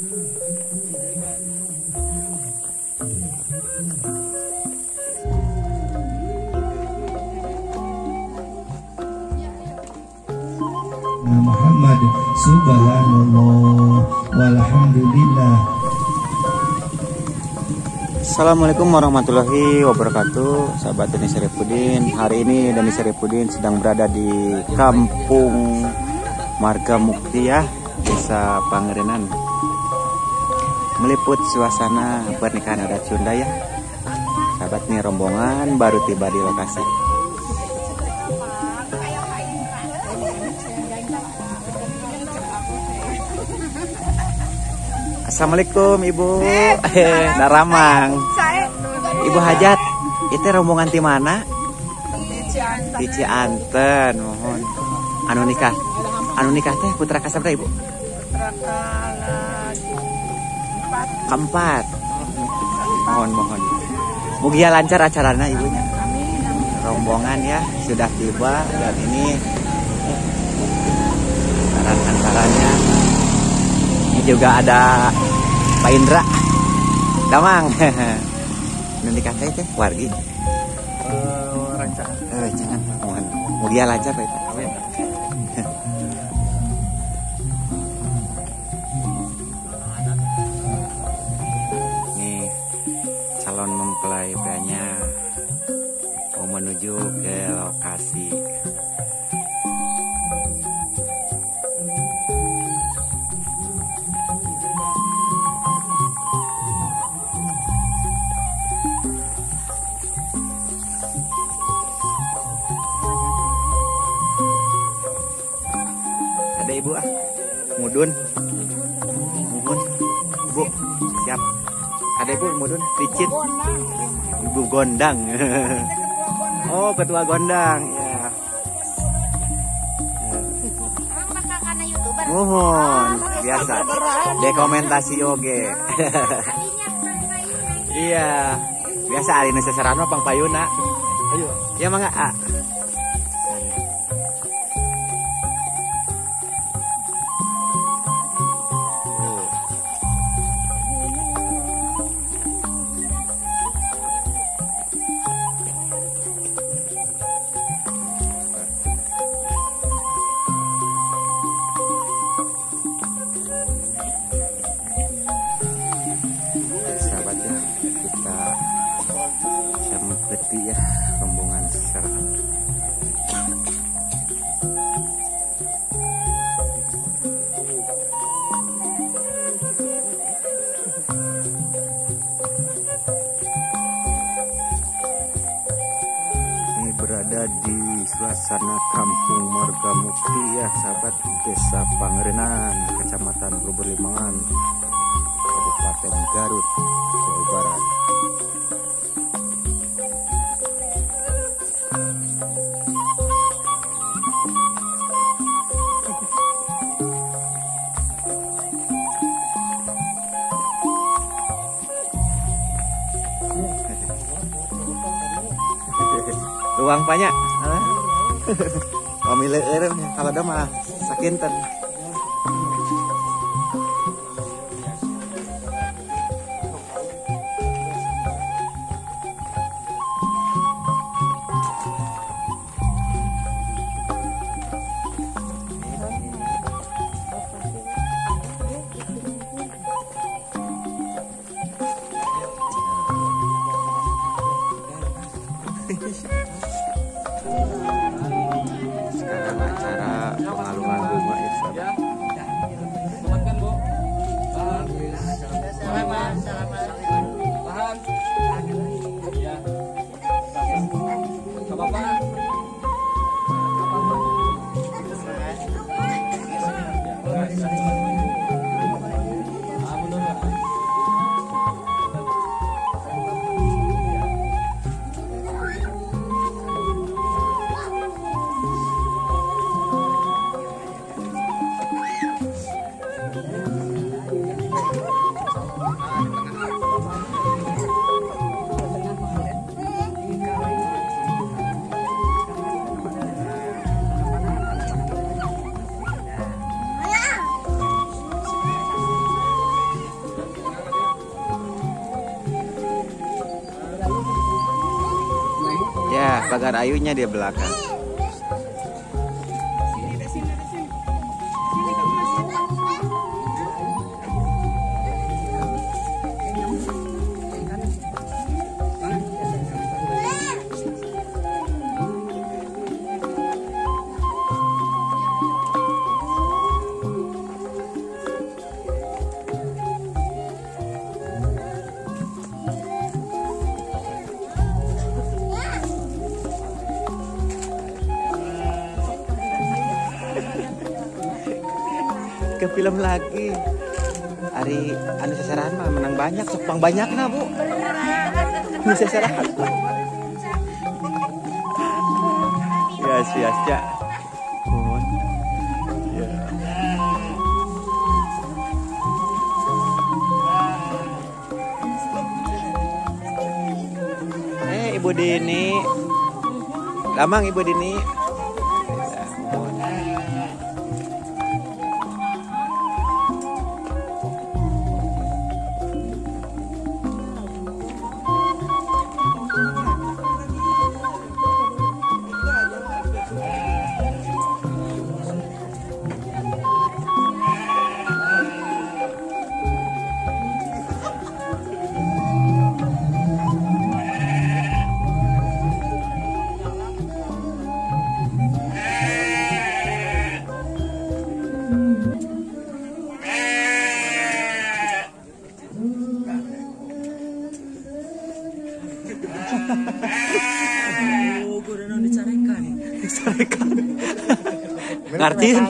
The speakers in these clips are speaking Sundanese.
Muhammad subhanallah walhamdulillah. Assalamualaikum warahmatullahi wabarakatuh, sahabat Deni Saripudin. Hari ini Deni Saripudin sedang berada di Kampung Marga Mukti ya, Desa Pangarenan, meliput suasana pernikahan adat Sunda ya. Sahabat, nih rombongan baru tiba di lokasi. Assalamualaikum Ibu. Daramang. Ibu Hajat, itu rombongan di mana? Di Cianten, mohon. Anu nikah. Anu nikah teh putra kasabra Ibu? Keempat. Mohon mohon. Mugia lancar acarana ibunya. Rombongan ya sudah tiba dan ini antaranya. Ini juga ada Pak Indra Damang. Nanti nikah teh wargi. Rancangan. Rancangan. Mohon. Mugia lancar Pak. Amin. Nih calon mempelai prianya mau menuju ke lokasi. Ada ibu ah, mudun, muhun, ibu siap. Ada ibu mudun, licin, ibu gondang. Oh, ketua gondang ya. Muhun, biasa. Dokumentasi oge. Iya, biasa ari nu sasaran mah pangpayuna. Ayo. Ya mangga. Ah. Sahabat ya, kita mengikuti ya rombongan secara. Ini berada di suasana Kampung Marga Mukti ya sahabat, Desa Pangarenan, Kecamatan Lubur Limangan, Kabupaten Garut, Jawa Barat. Ruang banyak. Pamilih kalau ada mah sakinten. Sekarang acara pengalungan bunga ya sahabat. Pagar ayunya di belakang. Ke film lagi. Ari anu seserahan mah menang banyak, sok pang banyak na, Bu. Nu seserahan. Ya, sia-sia. Mohon. Ya. Ibu Dini. Lamang Ibu Dini. Dicarekan. Ngartiin.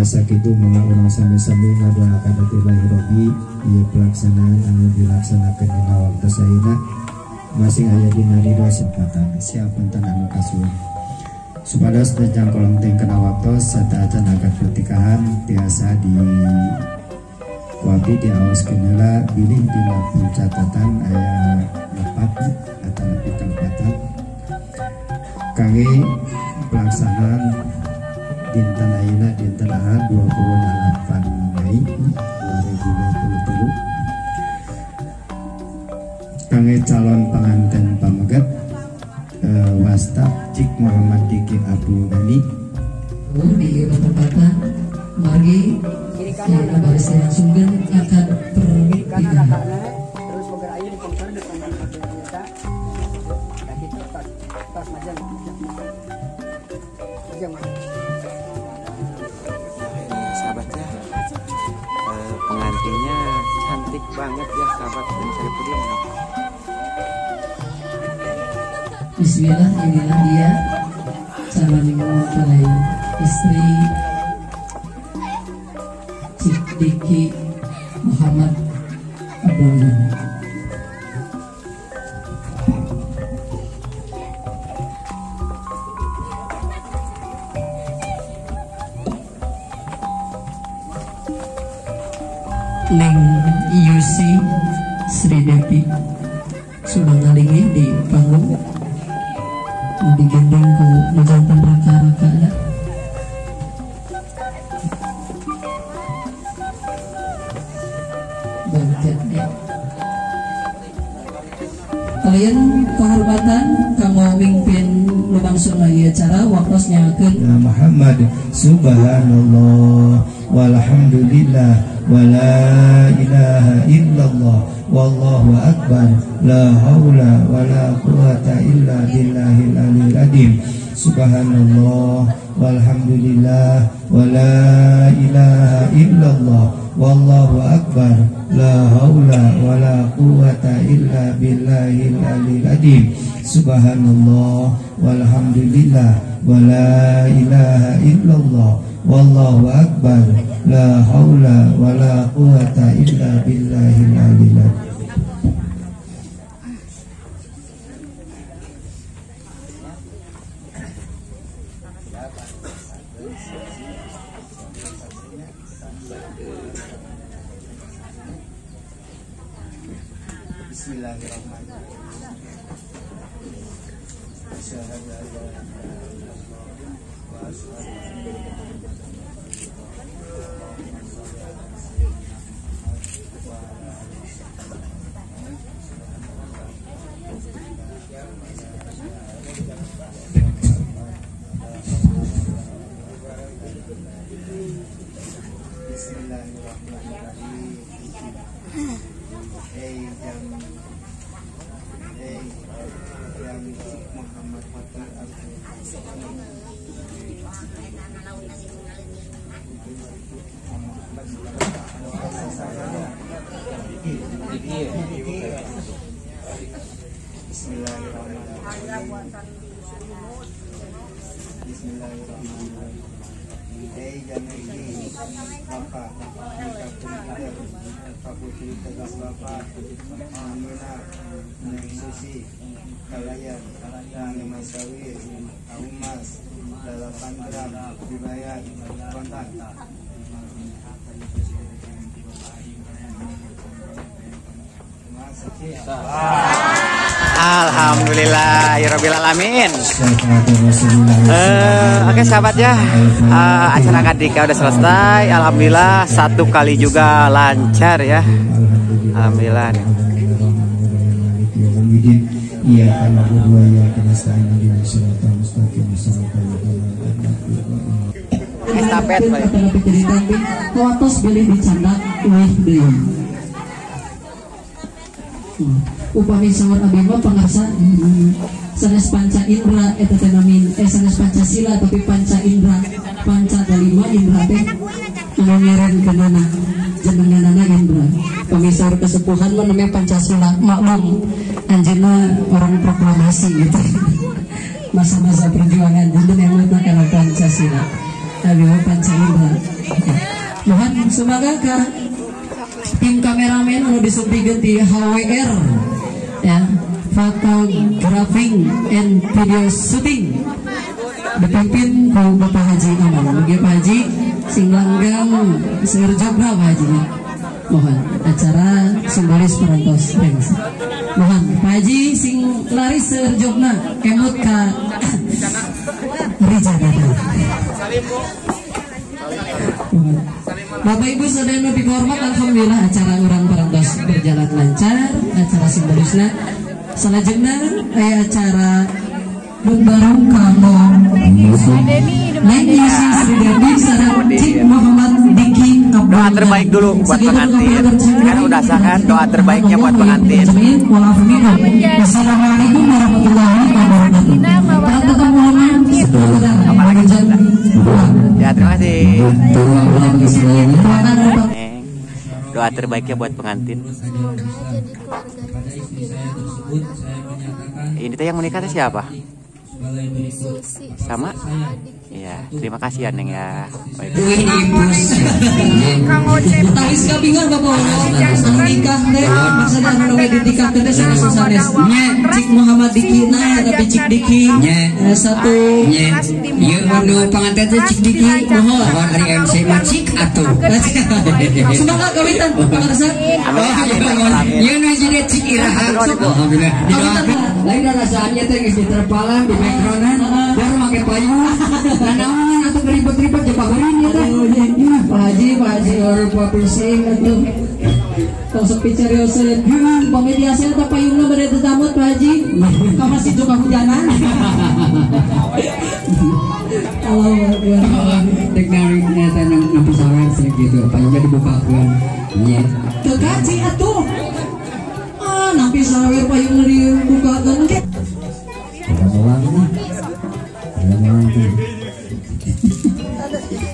Sakitu mangga urang sami-sami ngadoakan lillahi rabbi ieu pelaksanaan anu dilaksanakeun dina waktu saeuna masing aya dina ridho sepatan siapunten anu kasuhun supados teu jangkolong teh kana waktos sateuacan akad pernikahan tiasa di ku abdi diaoskeun heula bilih dina pencatatan aya lepat atau lebih kalepatan kangge pelaksanaan dinten ayeuna dinten Ahad 28 Mei 2023 kangge calon pengantin pamegat wasta Cik Muhammad Diki Abdul Ghani di tempatan margi yang baris langsungkan akan pernikahan. Terus pagar ayu di pengker depan kita gitu tas majang majang. Sahabatnya, pengantinnya Cantik banget ya sahabat dan Saripudin. Bismillah, inilah dia calon mempelai istri Cik Diki Muhammad Abdul Ghani. Neng Yusi Sri Devi sudah ngalingi di panggung, digendong ku nujantan raka-rakana. Bangga ya. Kalian kehormatan kanggo mimpin lumangsung ieu acara waktos nyakeun Muhammad subhanallah walhamdulillah wala ilaha illallah wallahu akbar la haula wala quwata illa billahil aliyil azim. Subhanallah walhamdulillah wala ilaha illallah wallahu akbar la haula wala quwata illa billahil aliyil azim. Subhanallah walhamdulillah wala ilaha illallah wallahu akbar la haula wala quwata illa billahil aliyil azim. Bismillahirrahmanirrahim. Bismillahirrahmanirrahim. Yang Muhammad Bismillahirrahmanirrahim. Bismillahirrahmanirrahim. Bapak Putri Tegas Bapak Amina Neng Susi Kalayan Neng Masawir Aumas 8 gram dibayar kontak. Alhamdulillah ya rabbil alamin. Oke sahabat ya, acara akad nikah udah selesai. Alhamdulillah satu kali juga lancar ya. Alhamdulillah nih. Estafet Pak. Upami sawar abdi mah pangarsa sanes panca indra eta teh namin sanes Pancasila tapi panca indra, panca dalima indra teh anu ngerenkeunana jenenganana indra. Pami saur kesepuhan mah namanya Pancasila, maklum anjeunna orang proklamasi gitu. Masa-masa perjuangan janten yang mah kana Pancasila. Abdi mah panca indra. Mohon semoga ka tim kameramen anu disumpikeun ti HWR ya, Photographing and Video Shooting dipimpin ku Bapak Haji Aman. Mugi Pak Haji sing langgeng seueur jobna Pak Haji. Mohon acara simbolis parantos rengse. Mohon Pak Haji sing laris seueur jobna emut ka Rijana. Bapak Ibu saudara nu dihormat, alhamdulillah acara urang parantos berjalan lancar, acara simbolisna. Salajengna aya acara bareng kanggo Neng Yusi Sri Devi sareng Cik Muhammad Diki Abdul. Doa terbaik dulu buat pengantin. Kan udah sah kan, doa terbaiknya buat pengantin. Wassalamualaikum warahmatullahi wabarakatuh. Apalagi ya, terima kasih. Doa Doa terbaiknya buat pengantin. Semoga jadi keluarganya sakinah, mawaddah. Ini teh yang menikah teh siapa? Susi. Sama? Iya, terima kasih ya Neng ya. Baik. Tawis kabingan Bapak anu nikah teh maksudna anu we ditikah teh sanes sanes. Cik Muhammad Diki nah tapi Cik Diki satu nya. Ieu nu panganten teh Cik Diki Mohon. mohon ari MC mah Cik atuh. Semoga kawitan pangarsa. Amin amin amin. Ieu nu hiji teh Cik Iraha. Alhamdulillah. Didoakeun. Lain rasaannya teh geus diterpalan di backgroundan baru make payung. Nanaon atuh ribet-ribet jeung pagurin ieu teh. Pak Haji, Pak Haji rupa pusing atuh. Tong sepi carioseun. Pami biasa eta payungna bade teu tamut Pak Haji. Ka masjid juga hujanan. Allahu Akbar. Dek narik eta nampi sawer sih gitu. Payungna dibukakeun. Nya. Teu kaji atuh. Ah, nampi sawer payungna dibukakeun ke. Ada molang nih. Ada molang tuh.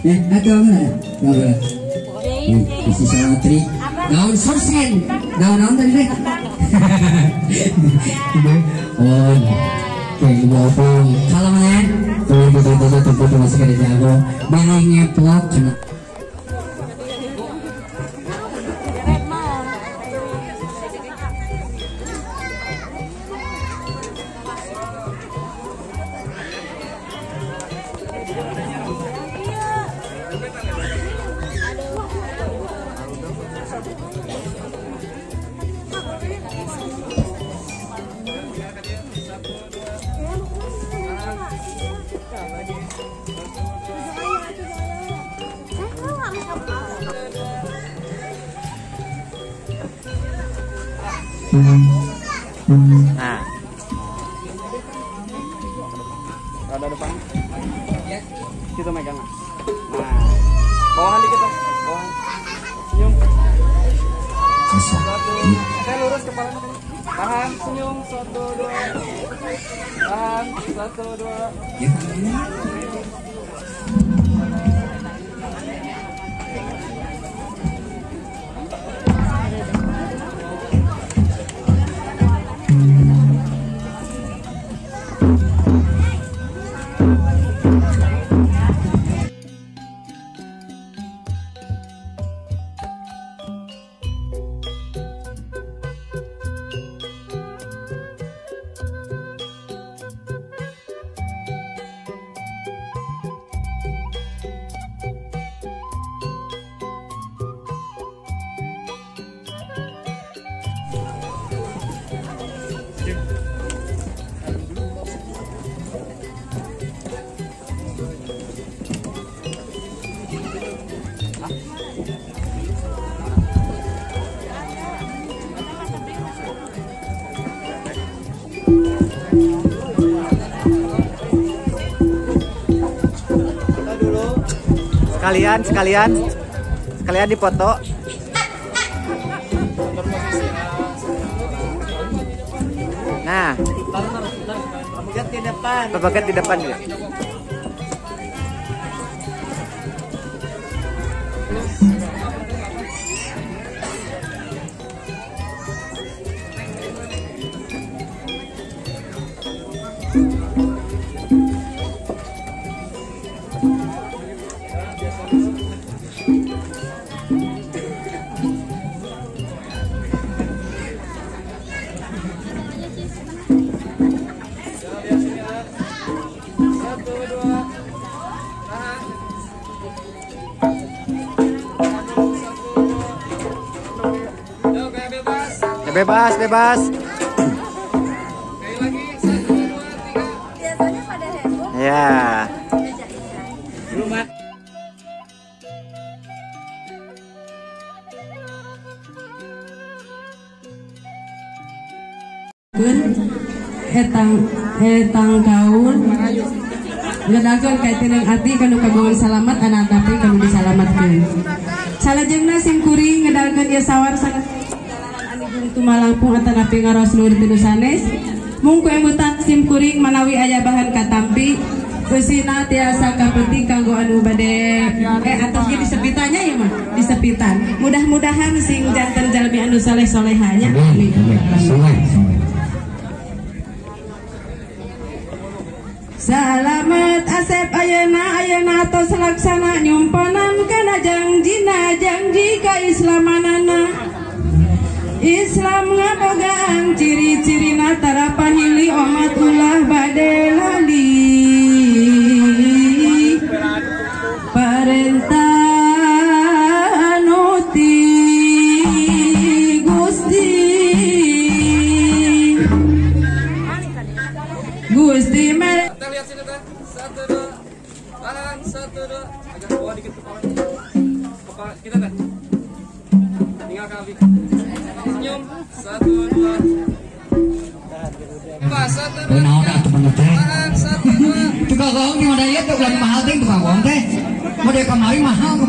Atau enggak? Enggak. Isi salatri. Daun sorsen. Daun naon tadi deh? Oh. Oke, Ibu Opung. Kalau mana? Tunggu masih kada jago. Beli ngeplok cenah. Nah. Ada depan. Kita megang. Nah. Bawahan dikit, Bang. Bawahan. Senyum. Satu. Saya lurus kepalanya. Tahan, senyum. 1 2. Tahan, 1 2. Sekalian dipoto. Nah, di depan. Pakai di depan ya. Bebas, bebas. Sekali lagi, 1, 2, 3. Biasanya pada heboh. Ya. Belum. Etang kaul ngedalkeun kaitenang ati kanu kagungan salamat anak tapi kanu disalamatkeun. Salajengna sim kuring ngedalkeun ieu sawar sangat tumalangpung atanapi ngaros luhur tinu sanes mungku emutan sim kuring manawi aya bahan katampi eusina tiasa kapenting kanggo anu bade atos ge disepitanya ya mah disepit. ngawitan. Mudah-mudahan sing janten jalmi anu saleh solehanya. Amin. Soleh. Salamet Asep ayeuna ayeuna tos laksana nyumponan kana jangjina janji kaislamanana. Islam ngabogaan ciri-cirina tara pahili omat ulah bade lali. Parentah nuti Gusti Gusti mere. Kita lihat sini teh. 1 2. Tahan 1 2. Agak ke bawah dikit kepalanya. Kepala kita teh. Tinggal kami. Senyum. 1 2. 1 2. Tahan 1 2. Tukang gong di mana ieu tukang mahal teh tukang gong teh. Model kamari mahal.